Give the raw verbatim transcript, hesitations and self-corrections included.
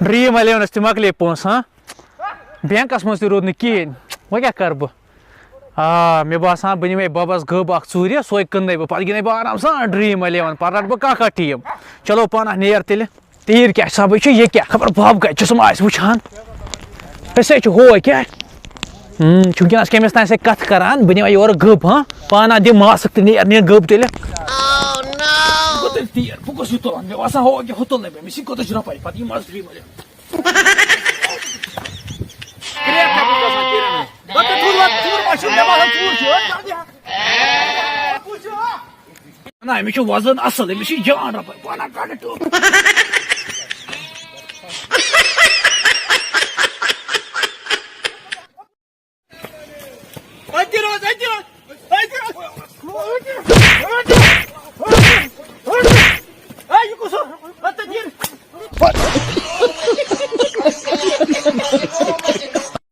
Dream الیونس تہِ مۄکلے پونٛسہٕ، ہاں؟ بینکس منٛز تہِ روٗد نہٕ کِہیٖنۍ۔ وۄنۍ کیٛاہ کرٕ بہٕ؟ آ، مےٚ باسان، بہٕ نِمے بَبَس گٔب اَکھ ژوٗرِ، سۄے کٕننَے بہٕ۔ پَتہٕ گِنٛدَے بہٕ آرام سان ڈریٖم الیون، پَتہٕ رَٹہٕ بہٕ کانٛہہ کانٛہہ ٹیٖم۔ چلو، پانہٕ نیرِ تیٚلہِ۔ تیٖر کیٛاہ چھِ آسان؟ بہٕ چھُ یہِ کیٛاہ؟ خبر بَب کَتہِ چھُ، سُہ ما آسہِ وٕچھان۔ أسۍ ہے چھِ ہُہ کیٛاہ؟ ہُم، چھُ وٕنکیٚنَس کٔمِس تانۍ سۭتۍ کَتھٕ کَران، بہٕ نِمَے یورٕ گٔب، ہاں؟ پانہٕ دِ ماسٕک تہٕ نیر، نیر گٔب تیٚلہِ۔ بہٕ تیٚلہِ تیٖر، بہٕ کُس یہِ تُلان؟ مےٚ باسان، ہُہ کیٛاہ، ہُہ تُل نہٕ مےٚ، مےٚ چھِ کوٗتاہ چھِ رۄپَے، پَتہٕ یِم آز ڈریٖم الیون۔ کرٛیک کَتہِ چھُ گژھان تیٖرَن ہُنٛد؟ دَپ ژٕ ژوٗر وَتھ، ژوٗر ما چھُ؟ مےٚ باسان، ژوٗر چھُ۔ نہ، أمِس چھُ وزن اصل، أمِس چھِ جان رۄپَے۔ پانہ کَڑٕ ٹوٚپ۔